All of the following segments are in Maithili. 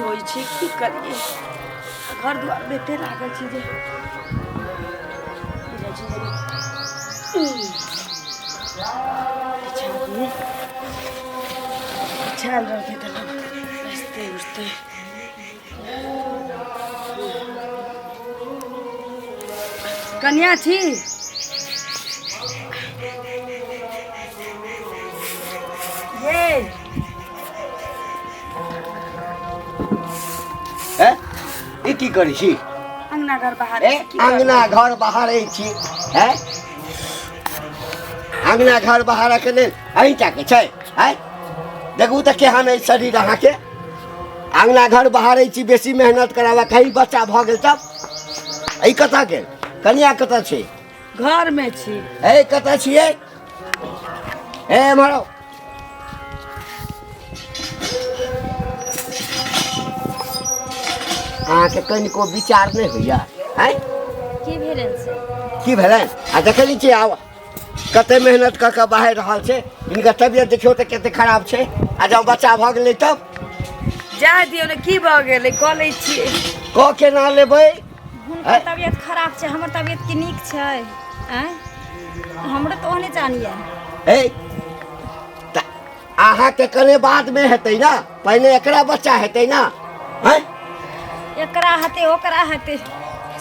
होइ छै की करियै घर दुआरमे एते लागल छै जे बुझै छै जे बिछायल रहतै तखन बैसतै उठतै। कनिया छी ये ए ई की करै छी? अंगना घर बाहर ए अंगना घर बाहर छी हैं? अंगना घर बाहर के लेल अहीं टा के छै हैं? देखू तऽ केहन अछि शरीर अहाँके। अंगना घर बाहर छी, बेसी मेहनत कराबा, कहीं बच्चा भऽ गेल तब। ई कतऽ गेल कनिया? कतऽ छै? घर में छी। ए कतऽ छियै? ए एम्हर आउ। अहाँके कनिको विचार नहि होइया आँय? की भेलनि से? की भेलनि? आ देखै नहि छियै आब कते मेहनत कऽ कऽ बाहर रहल छै। हिनकर तबियत देखियौ तऽ कते खराब छै। आ जँ बच्चा भऽ गेलै तब? जाय दियौ ने, की भऽ गेलै, कऽ लै छियै। कऽ केना लेबै? हुनकर तबियत खराब छै, हमर तबियत की नीक छै? आँय, हमरो तऽ ओहने जानिए। हे, तऽ अहाँके कने बादमे हेतै ने, पहिने एकरा बच्चा हेतै ने। हैं? एकरा हेतै, ओकरा हेतै,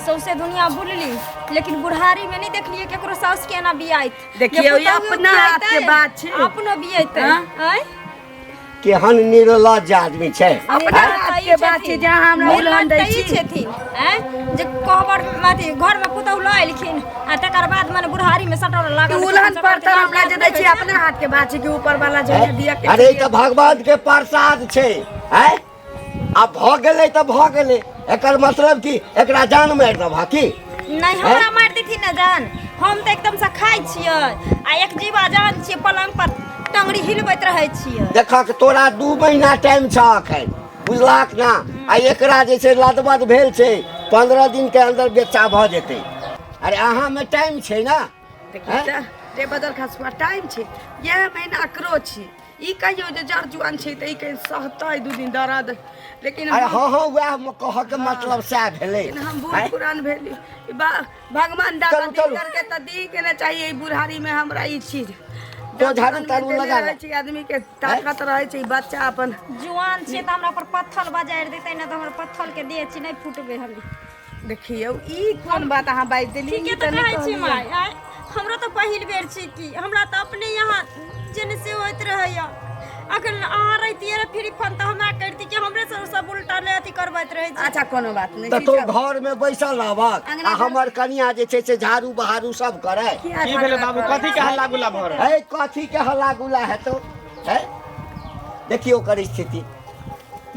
सौंसे दुनिया बुलली, लेकिन बुढ़ारी में नहीं देखलिए केकरो साउस के एना बियाइत। देखियौ, ई अपना हाथ के बात छै। अपनो बियेतै। हाँ? आँय? केहन निर्लज्ज आदमी छै। अपना हाथ के बात छै, जहाँ हमरा उलहन दै ई छी। छथिन आँय जे कोहबर अथी घर में पुतहु लऽ एलखिन आ तकर बाद मने बुढ़ारी में सटल लागल। ई उलहन पर तर हमरा जे दै छी, अपना हाथ के बात छै कि ऊपर वाला जे दिया के। अरे ई तऽ भगवान के प्रसाद छै। हैं? आ भऽ गेलै तऽ भऽ गेलै, एकर मतलब की एकरा जान मारि देबह की? नहीं, हमरा मारि देथिन ने जान, हम तऽ एकदम से खाइ छियै आ एक जीवा जान छियै, पलंग पर टंगड़ी हिलबैत रहै छियै। देखक तोरा 2 महीना टाइम छह अखन, बुझलहक ना? आ एकरा जे छै लदबद भेल छै, 15 दिन के अंदर बच्चा भऽ जेतै। अरे अहाँमे टाइम छै ना। देखी तऽ रे बदल खसुआ, टाइम छै, इएह महीना अकरो छी। ई कहियौ जे जर जुआन छै तऽ ई कहीं सहतै 2 दिन दर्द, लेकिन अरे हँ हँ, वएह कहऽके मतलब सएह भेलै। लेकिन हम बूढ़ आँय? पुरान भेली, ई भगवान दादा चलू, चलू। करके तऽ दी के ने चाहिए ई बुढ़ारी में हमरा ई चीज। तो झाड़ू ताड़ू लगा रहै छै, आदमी के ताकत रहै छै, बच्चा अपन जुआन छियै तऽ हमरा पर पत्थर बजारि देतै ने तऽ हमर पत्थर के देह छी, नहि फुटबै हम। देखियौ, ई कोन बात अहाँ बाजि देलियै? ठीके ई तऽ नहि कहै छी कहलियै। माय। आँय, हमरो तऽ पहिल बेर छी की, हमरा तऽ अपने यहाँ जेने से होइत रहैया। अखन अहाँ रहितियै रऽ फ्री फन तऽ हमरा करिती कि हमरे सब सब उल्टा नहि अथी करबैत रहै छी। अच्छा, कोनो बात नहि तऽ छै, तों चल। घर में बैसल रहबक अंगना आ घर- हमर कनिया जे छै से झाड़ू बहारू सब करे? किया की भेलै झगड़ा बाबू? करै कथी के हल्ला गुल्ला भऽ रहल? है, कथी के हल्ला गुल्ला हेतौ? है देखियौ ओकर स्थिति,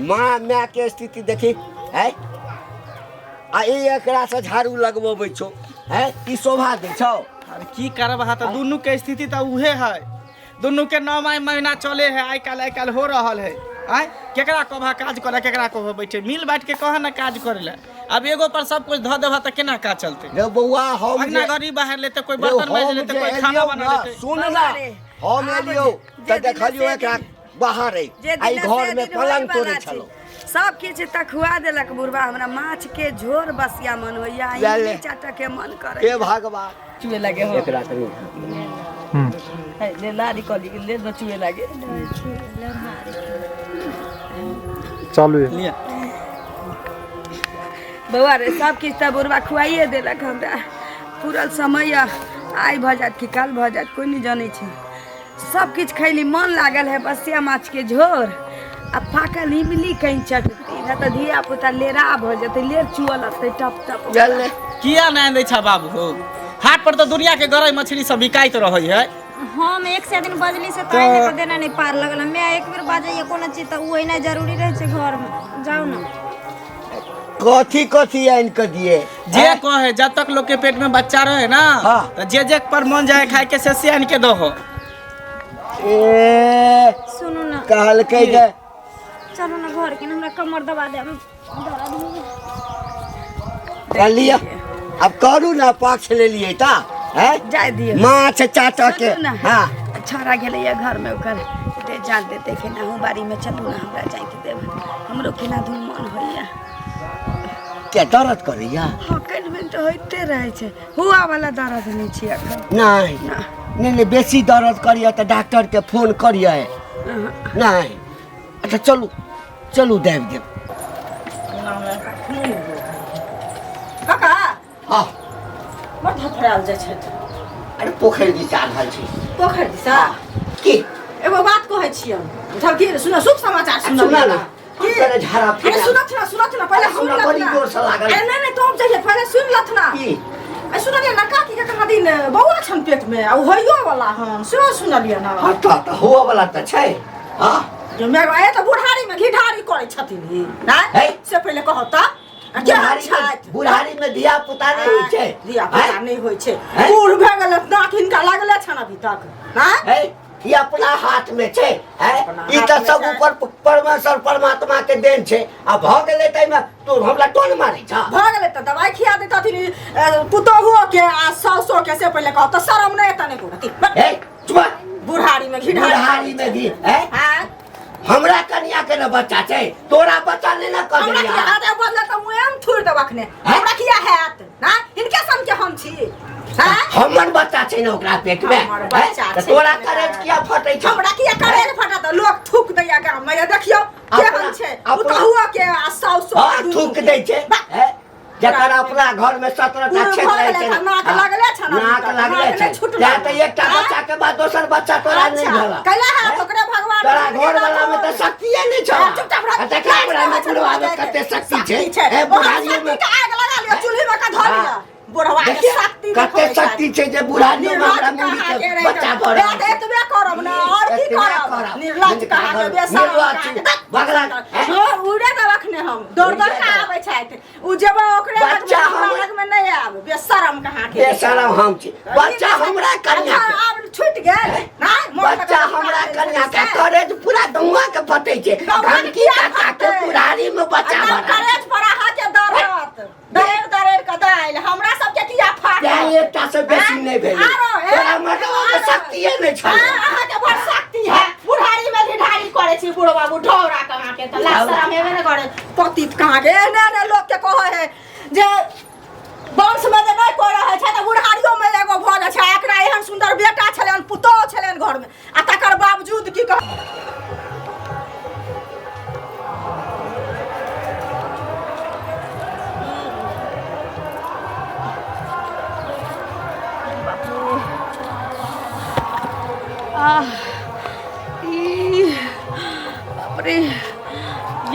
माँ माय के स्थिति देखी है। आ ई एकरा से झाड़ू लगबबै छौ है, ई शोभा दै छौ? अरे की करब अहाँ, तऽ दुनू के स्थिति तऽ उहे है। दुनू के 9 महीना चले है, आइ काल्हि आइ काल्हि हो रहल है। आँय, केकरा कहबह काज करे, केकरा कहबह बैठे? मिल बाँट के कह ना काज करे ला। अब एगो पर सब कुछ धऽ देबह तऽ केना काज चलतै? रे बौआ, हम अंगना जे घर ई बाहर लेते, कोई रे बर्तन माजि हम लेते, जे कोई खाना एलियौ बना ना, लेते। सुन ना, बाबा रे, हम आब एलियौ जे तऽ दिन देखलियौ से एकरा दिन- बाहर अइ जे आ ई दिन से घर में दिन पलंग होइवला तोड़ै छै। छलौ। सब किछु तऽ खुआ देलक बुढ़बा हमरा, माछ के झोर बसिया मन होइया, ले ले। इमली चाटऽ के मन करे। हे भगवान, चुए लागे हो एकरा कनि है, ले लारी कली ले न चुए लागे। चालू है। लिअ। बौआ रे, सब किछु तऽ बुढ़बा खुआइए देलक हमरा। पूरल समय आइ भऽ जायत कि काल्हि भऽ जायत, कोइ नहि जानै छै। सब किछु खैली, मन लागल है बसिया माछ के झोर आ पाकल इमली कहीं चटती न तऽ धिया पुता लेरा भऽ जेतै, लेर चुअ लगतै टप टप। ले ले। किया नहि दै छह बाबू हो? हाट पर तऽ दुनिया के गरई मछली सब बिकाइत रहै है। हम एक से दिन बजली से ताहि लऽ कऽ देना नहि पार लगल। मैं एक बेर बाजैए कोनो चीज तऽ ओ एनाइ जरूरी रहै छै घरमे। जाउ ने। कथी कथी आनि कऽ दिए? जे कहे, जब तक लोग के पेट में बच्चा रहे ना, हाँ। तो जे जे पर मन जाए खाए के से आन के दहो। ए सुनू ने। कहलकै जे चलू ने घर के ने, हमरा कमर दबा दे, दर्द होइए। कर लिअ, आब करू ने, पक्ष लेलियै तऽ हैं? जाय दियौ। माछ चाटऽ के। सुनू ने। हाँ। छौड़ा गेलैया घरमे, ओकर दे जान देते कि ना बाड़ी में। चलू ना, हमरा जाइत देब, हम हमरो केना धुन मन होइया। क्या दर्द करैया? हँ, कनि मनि तऽ होइते रहै छै, हुआ वाला दर्द नहि छै एखन। नहि नहि नहि, बेसी दर्द करैया तऽ डॉक्टर के फोन करियै। नहि, अच्छा चलू चलू, दाबि देब। काका। हँ। बड़ धफड़ायल जाइ छथि। अरे पोखरि दिस जा रहल छी। पोखरि दिसा? की? एगो बात कहै छियनि, बुझलखिन? सुन, शुभ समाचार सुन। सुना ना। की? तोरे झाड़ा अरे फेरा। सुनत ना, सुनत ना, पहिले अरे सुन हमरा लथ बड़ी ना। जोर से लागल। अरे नहीं नहीं, तुम चाहिए पहिले सुन लथ ना। की? अरे सुनलियै ना काकी के कहाँ दिन बौआ छन पेट में आ होइयो वाला हन, सेहो सुनलियै ना। हँ तऽ हुअ वाला तऽ छै। हँ। जो मैं आए तऽ बुढ़ारी में घिढारी करै छथिन ही नै? है? से पहिले कहौ तऽ केहन छथि? बुढ़ारी में धिया पुता नहि होइ छै। धिया पुता नहि होइ छै? हैं? बूढ़ भए गेल, नाक हिनका लागले छनि अभी तक हैं? है? ई अपना हाथ में छै, है? अपना ई हाथ तऽ में सब छै। ऊपर परमेश्वर परमात्मा के देन छै आ भऽ गेलै ताहिमे तू हमरा टोन मारै छ। भऽ गेलै तऽ दवाइ खिया दैतथिन पुतोहुओ के आ सासो के, से पहिले कहौ तऽ शरम नहि एतऽ नहि कोनो? हे चुप। बुढ़ारी में घिढारी। बुढ़ारी में भी है? हैं? हमरा कनिया के ने बच्चा छै, तोरा बच्चा नहि ने कह हमरा देलियै। किया हैत? बदले तऽ मुँहे हम थुरि देब अखने। हमरा किया हैत ना? हिनके सन के हम छी हैं? हमर बच्चा छै ने ओकरा पेट में। हमर बच्चा हैं? तऽ छै तोरा ने। करेज किया फटै छौ? हमरा किया करेज फटत? लोक थूक दैया गाम में, देखियौ केहन छै पुतहुओ के आ साउसो हँ, दुनू थूक के। दै छै। हैं? जकर अपना घर में 17 टा पूरा छेद भऽ रहै गेलै छै तऽ नाक हँ, लगले छनि अभी नाक तक, लगले नाक छै। नहि छुटलै। तें तऽ एकटा आँय? बच्चा के बाद दोसर बच्चा तोरा नहि अच्छा, भेल। कैला हैत? ओकरे भगवान तोरा के घर वाला में तऽ शक्तिये नहि छौ। हाँ, चुपचाप रह। आ देखा बुढ़ा में बुढ़वा में कते शक्ति छै। ए, ओहन बुढ़ारियो में शक्ति के आग लगा लिअ, चूल्ही में के धऽ लिअ। हाँ। बुढ़वा के देखिए, शक्ति कते देखबै शक्ति छै जे बुढ़ारियो में हमरा निर्लज मुड़ी कहाँ के के रहै बच्चा छै। भऽ रहल तऽ छै। एतबे करब ने, आओर की एतबे करब? करब। निर्लज कहाँ के, बेशरम निर्लज कहाँ के। बगला, हैं? हँ, उड़े देब अखने हम। दौड़ दौड़ के आबै छथि। उ जेबै ओकरे लगमे, बच्चा हमरा हमर- लगमे नहि आयब। बेशरम कहाँ के। बेशरम हम छी। बच्चा हमरा कन्या के। आब छुटि गेल नहि? मोन बच्चा लगल हमरा छै। कन्या के करेज पूरा गौआ के फटै छै। गौआ के घंटी किया काका के फटतै? बुढ़ारी में बच्चा आ भऽ रहल छै। करेज पर अहाँके दर्द दरेर दरेर के दालि हमरा सबके किया फाटल? तें एकटा से बेसी नहि भेलै। आरो, हे, तोरा मर्दवा के आरो। शक्तिये नहि छल। हाँ, अहाँके बड़ शक्ति है, बुढ़ारी में ढिढारी करै छी। बुढ़वा बुढ़ौरा कहाँ के तऽ लाज शरम हेबे ने करे, पतित कहाँ के। एहने एहने लोक के कहै है जे वंश में जे नहि कोइ रहै छै तऽ बुढ़ारियो में एगो भऽ जाइ छै। एकरा एहन सुन्दर बेटा छलनि, पुतोह छलनि घर में, आ तकर बावजूद की कह आह, ई, बाप रे,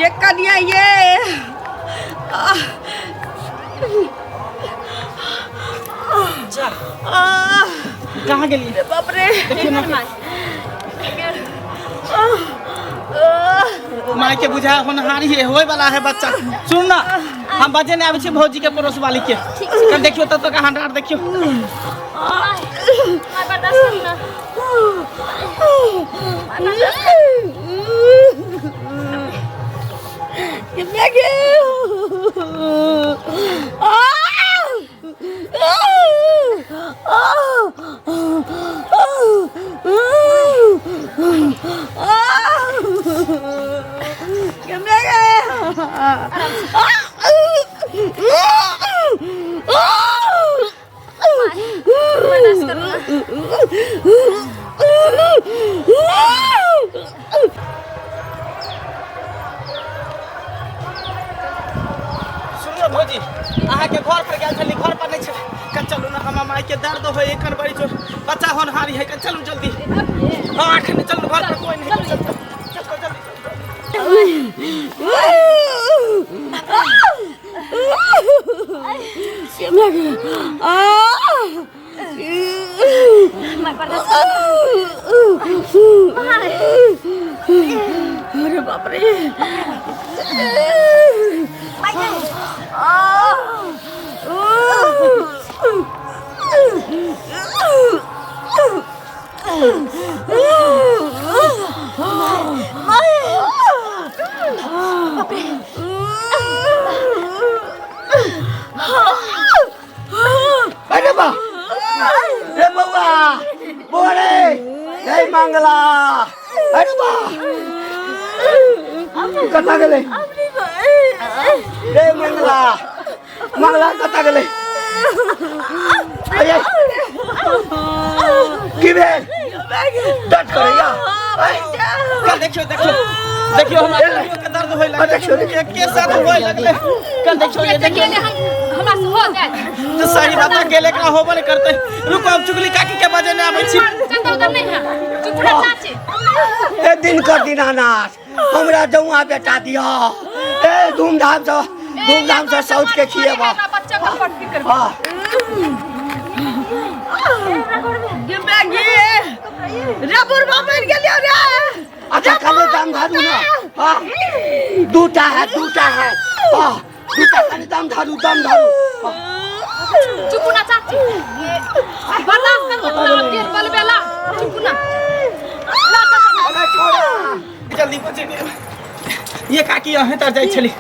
ये कनिया ये, आह, जा। आह, कहाँ गेली? रे बाप रे। देखियौ ना। आह, आह, माय के बुझा होनहारी है, होय वाला है बच्चा। सुन ना, हम बजे नहीं आबै छी भौजी के पड़ोस वाली के। कल देखियो तब तक हंडार देखियो। माय, बर्दाश्त करू ना। ये मैं बर्दाश्त करू ना। सुनियो भौजी, अहाँके घर पर गेल छली, घर पर नहीं छलै। कल चलू ना, हमरा माय के दर्द होय एखन बड़ी जोर, बच्चा होनहारी है। कल चलू जल्दी। हाँ, एखन चलू, घर पर कोई नहीं। चलू चलू जल्दी। माय, बर्दाश्त करू। अरे बाप रे। माय गे। अरे बा रे, बौआ, बोरे जय मंगला। अरे बा। कतऽ गेलै रे मंगला मंगला कतऽ गेलै अरे की भेल दर्द करैया कल देखियो देखियो देखियो हमरा कनियो के दर्द होय लगलै देखियो, देखियो। एके साथ होय लगलै कल देखियो ये देखियो हमरा से हो जाए तो सही बात अकेले एकरा होबे नहीं करते रुको हम चुगली काकी के बजे नहीं आबै छी चंदा उधर नहीं है चुप रह चाची ए दिन कर दीनानाथ हमरा जौआ बेटा दिया ए धूमधाम से सौत के खिएबा बच्चा का पट्टी कर हाँ रे बुढ़बा मरि गेलियो रे अच्छा खाली दाम धारू ना हाँ दूटा है दूटा है हाँ दूटा खाली दाम धारू दाम धारू हाँ। चुप ना चाची बर्दाश्त कर ना देर बलबेला चुप ना अरे छोड़ा जल्दी बचे ये काकी अहें तर जाइ छली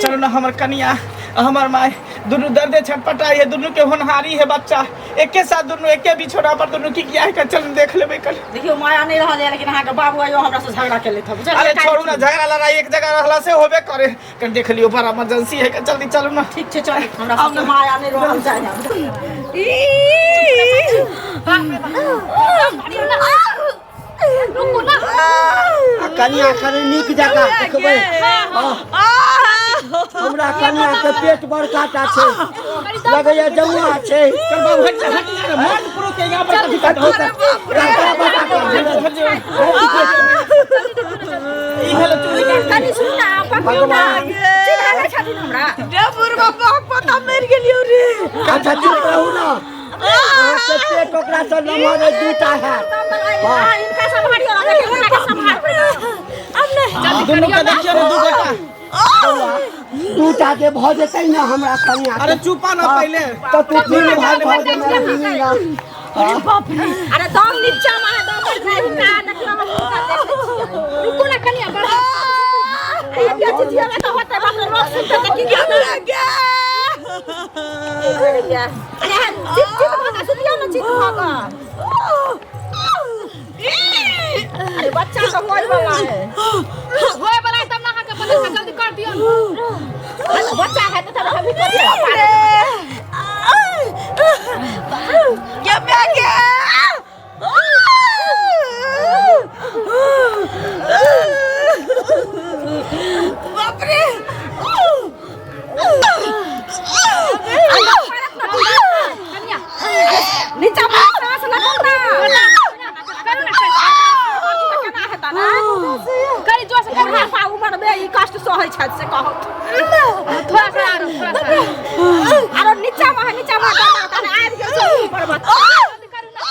चलो ना हमर कनिया हमर माय दुनू दर्दे छटपटाई है दुनू के होनहारी है बच्चा एके साथ दुनू एके बिछोना पर दुनू की किया है कल चल देख लेबै कल देखियौ माया नहीं रहल है लेकिन अहाँके बाबू आइयो हमरा से झगड़ा के लेत बुझलियै अरे छोड़ू ना झगड़ा लड़ाई एक जगह रहला से होबे करे कल देख लियो बड़ा इमरजेंसी है कल जल्दी चलू ना ठीक छै चल हमरा सबके माया नहीं रहल जाय रुकू ना आ कनिया कनि नीक जकाँ देखबै हाँ। हमरा कनिया के पेट बड़का टा छै लगैया जौआ छै चल बाबू हट जा हट जा मर्द पुरुष के यहाँ पर कथी करत हो ई हेलो चुगली काकी कनि सुन ना पकड़ियौ ना चिन्है नहि छथिन हमरा रे बुढ़बा बहक पता मरि गेलियो रे अच्छा चुप रहू ना अहाँके पेट ओकरा से नमहर अइ, दूटा हैत अहाँ हिनका सम्हारियौ देखियौ हमरा के सम्हारबै दुनू के देखियो ना दू गोटा दूटा जे भऽ जेतै ने हमरा कनिया अरे चुपा ना पहिले तऽ तू तीन भाय भऽ जेबै ना। अरे दम नीचा में है दम पर जाय हिनका देखियौ हम हिनका देखै छियै रुकू ना कनिया बर्दाश्त अरे के चिचियाबै तऽ होतै बाप रे लोक सुनतै तऽ की कहतै अरे चित चित भऽ कऽ सुतियौ ने चित भऽ कऽ अरे बच्चा सब होय वाला है होए वाला है तब ना अहाँके बदल के जल्दी कर दियौ अरे बच्चा है तऽ तब हम भी करियै गे माय गे बाप रे कनिया नीचा में सांस लगाउ ना करू ना केना हेता ना करी जोर से करू बुढ़ापा उमर में ई कष्ट सहै छथि से कहू थोड़ा सा आरो थोड़ा सा आरो नीचा में है नीचा में दम तने आबि गेल छै ऊपर बच्चा जल्दी करू ना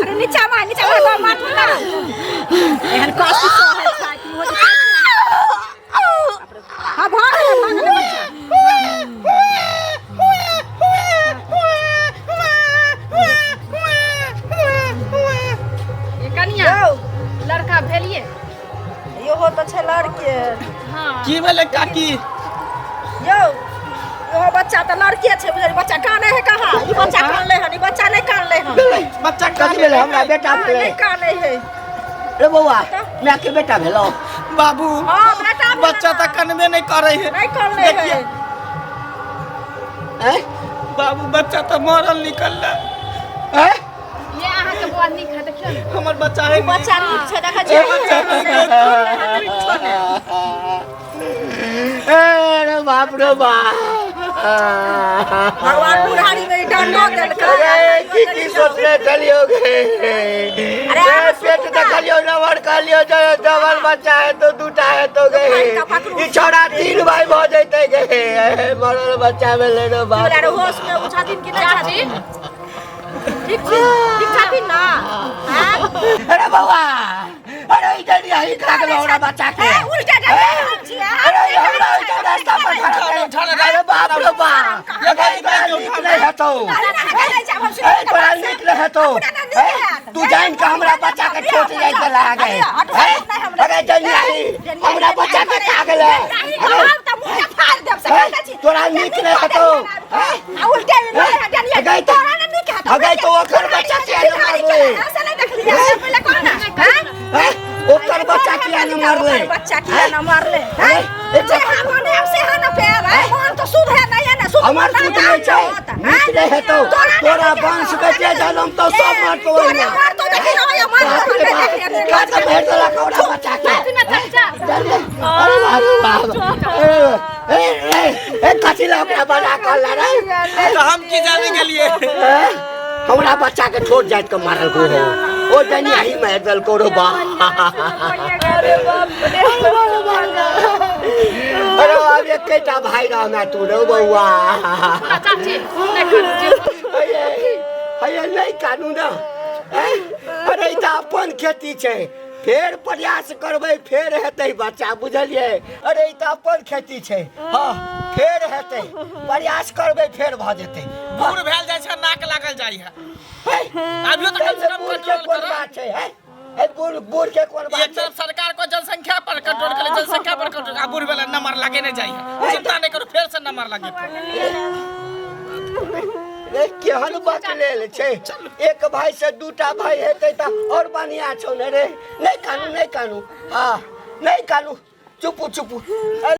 अरे नीचा में नीचा में दम माथू ना एहन कष्ट सहै छथि हो जेतै हां भऽ गेलै भऽ गेलै बच्चा ये कनिया लड़का भेलिए इहो तऽ छै लड़के हाँ की भेलै काकी यौ इहो बच्चा तऽ लड़के छै बुझलियै बच्चा कानै है कहाँ ई बच्चा कानलै हन ई बच्चा नहि कानलै हन बच्चा कथी भेलै हमरा बेटा भेलै नहि कानै है रे बौआ मायके बेटा भेलौ बाबू हाँ बेटा भेलै बच्चा तऽ कनबे नहीं करे है नहि कानलै है देखिए हैं बाबू बच्चा तऽ मरल निकल हैं ये अहाँके बौआ नीक है देखियौ ने हमर बच्चा है बच्चा नीक छै देखै छियै अरे बाप रे बाप भगवान बुढ़ारी में ई डंडो देलकै अरे की की सोचने चलियो गे अरे अरे पेट देखलियो नवर कहलियो जे डबल बच्चा है तो दूटा है तो गे ई छोड़ा तीन भाई भऽ जैते गे मरल बच्चा भेलै रे बाप अरे होश में उ छथिन कि नहि चाची छथिन ठीक छी ठीक छथिन ना आँय? अरे बौआ अरे ई जल्दी आई खा गेलो हमरा बच्चा के ए, उल्टा डंडा हम छियै, हम अरे ई हमरा ओहिठाम रास्ता पर खड़ा उठा ना, अरे बाप रे बाप अरे तोरा नीक नहि हेतौ अरे ना, ना, नहि जाब, हम ए सुनबे तोरा करब। नीक नहि हेतौ अपना ना नीक ए, हैत। तू जान के हमरा बच्चा के ठोस जाइ के लागे हटू, हैं? हटू, नहि हमरा। अरे जल्दी आई हमरा बच्चा के खा गेलै नहीं अरे, कहब तऽ मुँह फाड़ देब से हैं? कहै छी। तोरा नीक नहि हेतौ हैं? आ उल्टे नहि डनिया अगै तऽ- तोरा ने नीक हेतौ। अगै तऽ ओकर बच्चा के भिखारी मारबै। के, ऐसे नहि देखलियै, से पहिले कहू ना, हैं? हैं? ओकर बच्चा किया ने मरलै? ओकर बच्चा किया न मरलै? हैं? हैं? जे हम मनायब से है न पेब, हैं? मन तो शुद्ध है नहीं है ना, शुद्ध हमर मन शुद्ध नहीं नहि छै, होत, हैं? नीक नहि हेतौ। तोरा नहि तोरा हेतौ, वंश तोरा बेचे नहि जनम तऽ सब ए, मरतौ तोरे ओहिना। मरतौ देखी न, होइया, मरतौ, बाप रे हम बाप, नहि देखियै, का तऽ भेट देलक ओकरा बच्चा के? ना चाचा। अरे बाप रे बाप। ए, ए, ए, ए, कथी लए ओकरा बना कऽ रे? तऽ हम की जाने गेलिए? ए, हमरा बच्चा के छोट जाइत के मारल को हो, ओ डनियाही मारि देलको रो बा। अरे बाप, एकेटा भाई रहना तू रे बौआ। ना चाची, नहीं कानू जी। अये अये, नहि कानू ने। ए, अरे ई तऽ अपन खेती छै, फेर प्रयास करबै, फेर हेतै बच्चा, बुझलियै? अरे ई तऽ अपन खेती छै, हँ, फेर हेतै, प्रयास करबै, फेर भऽ जेतै। बूढ़ भेल जाइ छै, नाक लागल जाइ है। हे, अभियो तऽ कम से कम बूढ़ के कंट्रोल कोन करो। बात छै? हे हे, बूढ़ बूढ़ के कोन बात एक छै? तरफ सरकार को जनसंख्या पर कंट्रोल करे, जनसंख्या पर कंट्रोल, आ बूढ़ वाला नंबर लागे नहीं जाइ है। चिंता नहीं करो, फेर से नंबर लागे। रे, केहन बकलेल छै? एक भाई से दूटा भाई हेतै तऽ और बढ़िया छौ ने रे। नहि कानू, नहि कानू, हँ, नहि कानू, चुपू चुपू।